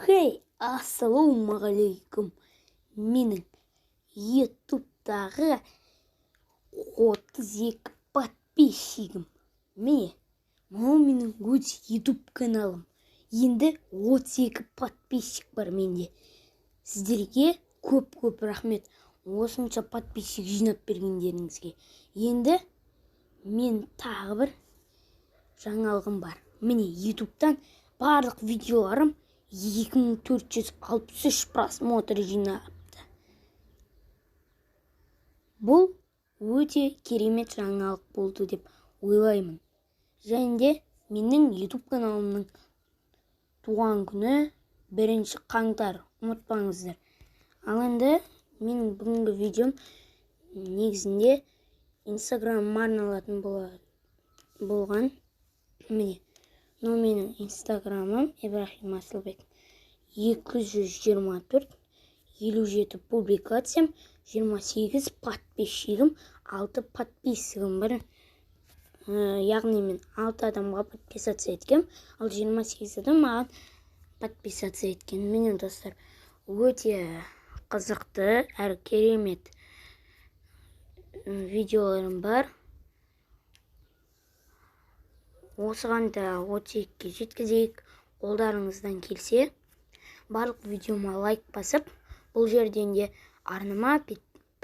Хей, ассалаумағалейкум! Менің ютубтағы 32 подписчигім. Міне, мынау менің өз ютуб каналым. Енді 32 подписчик бар менде. Сіздерге көп-көп рахмет, осынша подписчик жинап бергендеріңізге. Енді мен тағы бір жаңалығым бар. Міне, ютубтан барлық видеоларым 2463 просмотр жинапты. Бұл өте керемет жаңалық болды деп ойлаймын. Және де менің ютуб каналымның туған күні 1 қаңтар, ұмытпаңыздар. Ал енді менің бүгінгі видеом негізінде инстаграмыма арналатын болған. Міне, мынау менің инстаграмым, Ибрахим Асылбек. 224, 57 публикациям, 28 подписчигім, 6 подписчигім бар. Яғни мен 6 адамға подписаться еткем, ал 28 адам маған подписаться еткен. Міне, достар, өте қызықты әрі керемет видеоларым бар. Осыған да 32-ге жеткізейік. Қолдарыңыздан келсе, барлық видеома лайк басып, бұл жерден де арнама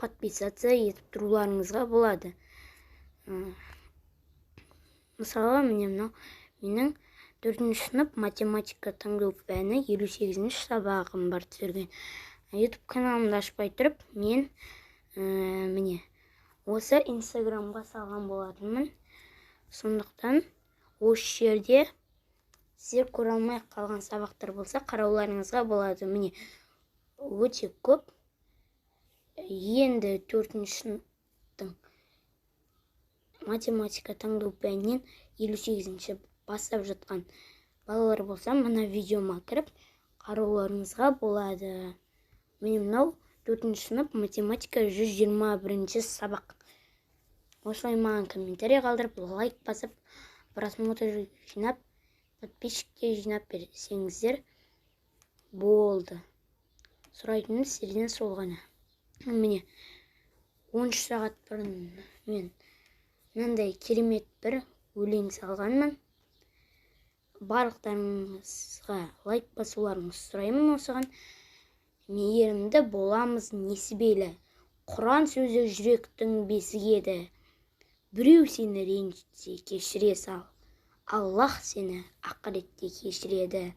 подписаться етіп тұруларыңызға болады. Мысалы, міне, мынау менің төртінші сынып математика таңдау пәні 58-ші сабағым бар түсірген. Ютуб каналымды ашпай тұрып, мен міне, осы инстаграмға салған болатынмын. Сондықтан осы жерде сіздер көре алмай қалған сабақтар болса, қарауларыңызға болады. Міне, өте көп. Енді төртінші сыныптың математика таңдау пәнінен 58-ші бастап жатқан балалар болса, мына видеома кіріп қарауларыңызға болады. Міне, мынау төртінші сынып математика 121-ші сабақ. Осылай маған комментарий қалдырып, лайк басып, просмотр жинап, подписчик те жинап берсеңіздер болды. Сұрайтыным сіздерден сол ғана. Міне, 13 сағат бұрын мен мынандай керемет бір өлең салғанмын. Барлықтарыңызға лайк басуларыңызды сұраймын осыған. Мейірімді боламыз несібелі, Құран сөзі жүректің бесігі еді. Біреу сені ренжітсе, кешіре сал, Аллах сені ақыретте кешіреді.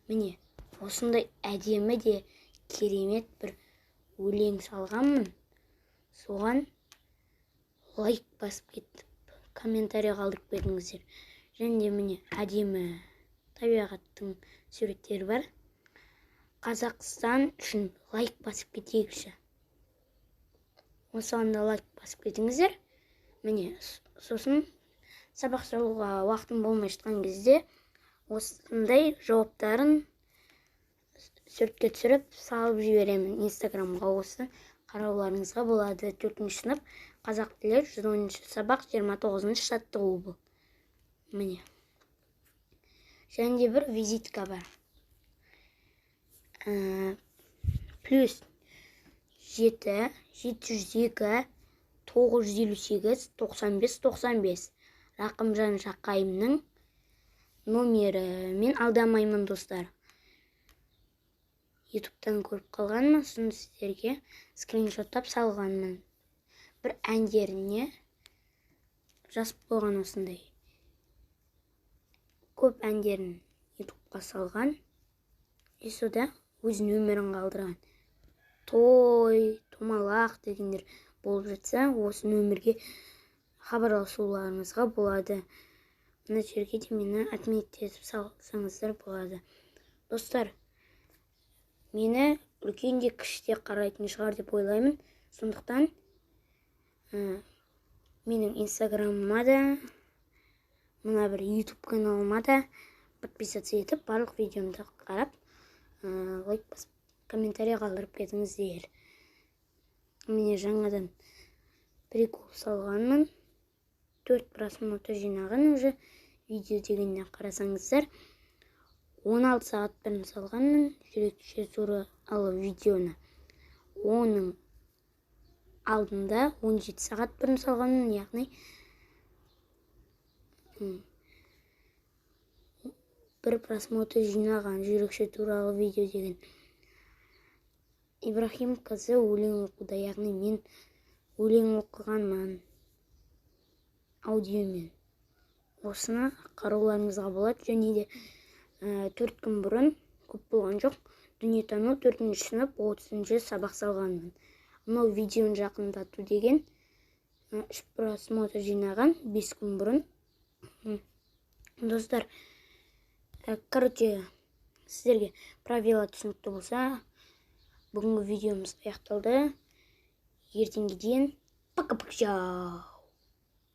Міне, осындай әдемі де керемет бір өлең салғанмын. Соған лайк басып кетіп, комментарий қалдырып кетіңіздер. Және де, міне, әдемі табиғаттың суреттері бар. Қазақстан үшін лайк басып кетейікші. Осыған да лайк басып кетіңіздер. Міне, сосын сабақ салуға уақытым болмай жатқан кезде осындай жауаптарын суретке түсіріп салып жіберемін инстаграмға. Осы қарауларыңызға болады. Төртінші сынып қазақ тілі, 110-шы сабақ, 29-шы жаттығу бұл. Міне, және де бір визитка бар. +7 702 958 95 95, Рақымжан Жақайымның номері. Мен алдамаймын, достар, ютубтан көріп қалғанмын, соны сіздерге скриншоттап салғанмын. Бір әндеріне жазып қойған, осындай көп әндерін ютубқа салған и сода өз нөмірін қалдырған. Той, томалақ дегендер болып жатса, осы нөмірге хабарласуларыңызға болады. Мына жерге де мені отметить етіп салсаңыздар болады. Достар, мені үлкен де, кіші де қарайтын шығар деп ойлаймын. Сондықтан менің инстаграмыма да, мына бір ютуб каналыма да подписаться етіп, барлық видеомды қарап, лайк басып, комментарий қалдырып кетіңіздер. Міне, жаңадан прикол салғанмын, төрт просмотр жинаған уже. Видео дегеннен қарасаңыздар. 16 сағат бұрын салғанмын жүрекше туралы видеоны. Оның алдында 17 сағат бұрын салғанмын, яғни бір просмотр жинаған жүрекше туралы видео деген. Ибрахим қызы өлең оқуда, яғни мен өлең оқығанмын аудиомен. Осыны қарауларыңызға болады. Және де 4 күн бұрын, көп болған жоқ, дүниетану, төртінші сынып, 30-сабақ салғанмын. Мынау видеоны жақындату деген, үш просмотр жинаған 5 күн бұрын. Достар, короче, сіздерге правила түсінікті болса, бүгінгі видеомыз аяқталды. Ертеңге дейін, пока пока.